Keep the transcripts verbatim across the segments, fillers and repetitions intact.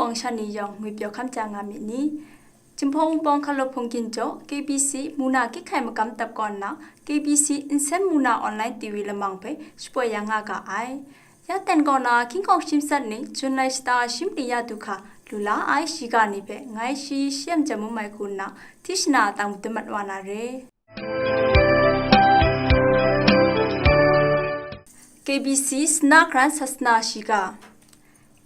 Wang sha ni yawng ngwi pyaw hkam ja nga myit ni? Jinghpaw Wunpawng Hkalup Hpung Ginjaw, K B C Muna Kihkai Makam Tap kaw nna, K B C Nsen Muna Online T V lamang hpe shapoi ya nga ga ai. Ya ten kaw na, hkying hkawng shim sat ning, Jun lai shata shim ni ya du hkra, lu la ai shiga ni hpe ngai shi shi yam jam mai hku nna, tishna tang madun mat wa na re. K B C Sana Hkaran Sasana Shiga.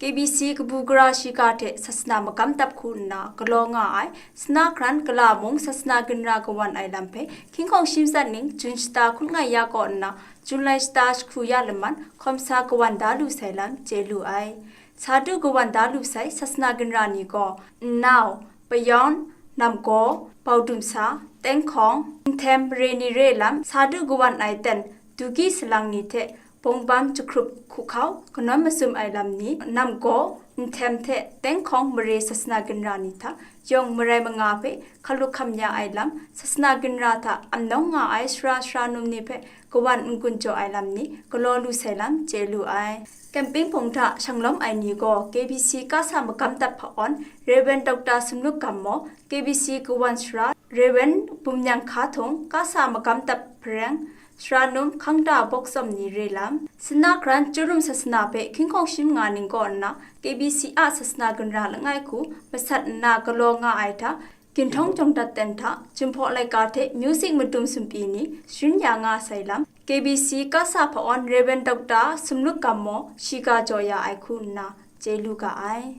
K B C kabu gara shiga hte sasana makam tap hku nna galaw nga ai Sana Hkaran Kala mung sasana ginra kawan ai lam hpe hkying hkawng shim sat ning Jun shata hkun ngai ya kaw nna Jun lai shata jahku ya laman hkawm sa kawan da lu sai lam chye lu ai. Sa du kawan da lu sai sasana ginra ni gaw, Nnau, Payawn, Namgaw, Baudumsa, Tenghkawng, Nthem mare ni re lam sa du kawan ai ten, Dugi salang ni hte Bawng Bam Jahkrup Hkuhkau kanawn masum ai lam ni, Namgaw, Nthem hte Tenghkawng mare sasana ginra ni hta yawng marai manga hpe hkalup hkam ya ai lam, sasana ginra hta amnawng nga ai sara sara num ni hpe kawan n-gun jaw ai lam ni galaw lu sai lam chye lu ai. Camping hpung hta shanglawm ai ni gaw K B C Kasa Makam Tap hpa-awn Rev. Doctor Sumluk Gammaw, K B C kawan sara Rev. Bumnyang Hka Htung, Kasa Makam Tap hpareng sara num Hkangda Bawk Tsawm ni re lam, Sana Hkaran Chyarum Sasana hpe hkying hkawng shim nga ning kaw nna K B C a sasana ginra langai hku masat nna galaw nga ai hta, ginhtawng jawng dat ten hta, Jinghpaw laika hte music madum sumpyi ni sharin ya nga sai lam, K B C Kasa hpa-awn Rev. Doctor Sumluk Gammaw shiga jaw ya ai hku nna chye lu ga ai.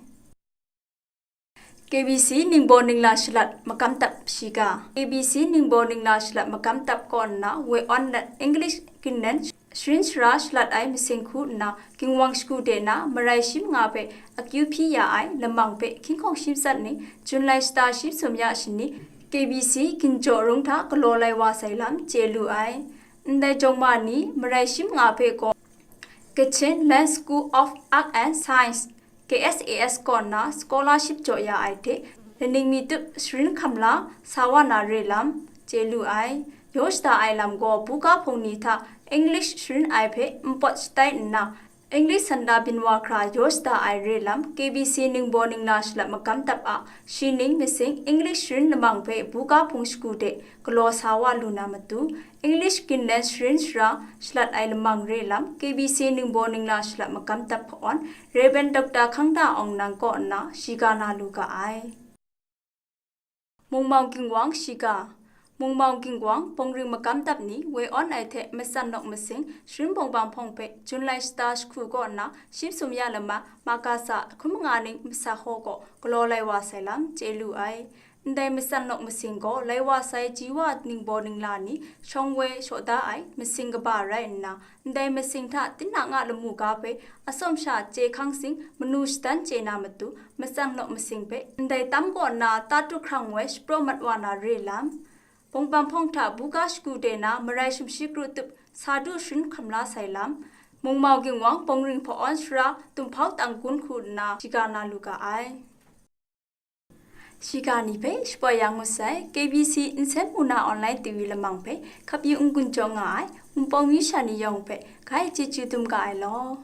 K B C Ningbaw Ningla Shalat Makam Tap Shiga. K B C Ningbaw Ningla Shalat Makam Tap kaw nna woi awn let English Ginlen sharin sara shalat ai masing hku nna, Ginwang shagu de na marai shim nga hpe akyu hpyi ya ai lamang hpe hkying hkawng shim sat ning, Jun lai shata shim sum ya shani, K B C Ginjaw Rung hta galaw lai wa sai lam chye lu ai. Ndai jawng ma ni marai shim nga hpe gaw, Kachin Land School of Art and Science, K S A S kaw nna scholarship jaw ya ai hte, laning mi tup sharin hkam la sa wa na re lam chye lu ai. Yaw shada ai lam gaw, buga hpung ni hta English sharin ai hpe npawt shatai nna, English sanda byin wa hkra yaw shada ai re lam, K B C Ningbaw Ningla Shalat Makam Tap a shi ning masing English sharin lamang hpe buga hpung shagu de galaw sa wa lu na matu, English Ginlen sharin sara shalat ai lamang re lam, K B C Ningbaw Ningla Shalat Makam Tap hpa-awn, Rev. Doctor Hkangda Aung Nang kaw nna shiga na lu ga ai. Mungmau Ginwang Shiga. Mungmau Ginwang Bawngring Makam Tap ni woi awn ai hte matsan lawk masing, sharin bawng bang hpawng hpe Jun lai shata jahku kaw nna shim sum ya lama, Makasa hkun manga ning Masahkaw kaw galaw lai wa sai lam chye lu ai. Ndai matsan lawk masing gaw, lai wa sai ji wa ningbaw ningla ni shawng woi shaw da ai masing kaba rai nna, ndai masing hta tinang a lamu ga hpe atsawm sha chye hkang sing manu shadan chye na matu, matsan lawk masing hpe ndai tam kaw nna tatu hkrang woi shapraw mat wa na re lam, Bawng bang hpawng hta buga shagu de na marai sumshi kru tup sa du sharin hkam la sai lam, Mungmau Ginwang Bawngring hpa-awn sara Tumhpau Tanggun hku nna shiga na lu ga ai. Shiga ni hpe shapoi ya ngut sai, K B C Nsen Muna Online T V lamang hpe hkap yu n-gun jaw nga ai Wunpawng myu sha ni yawng hpe gai chyeju dum ga ai law.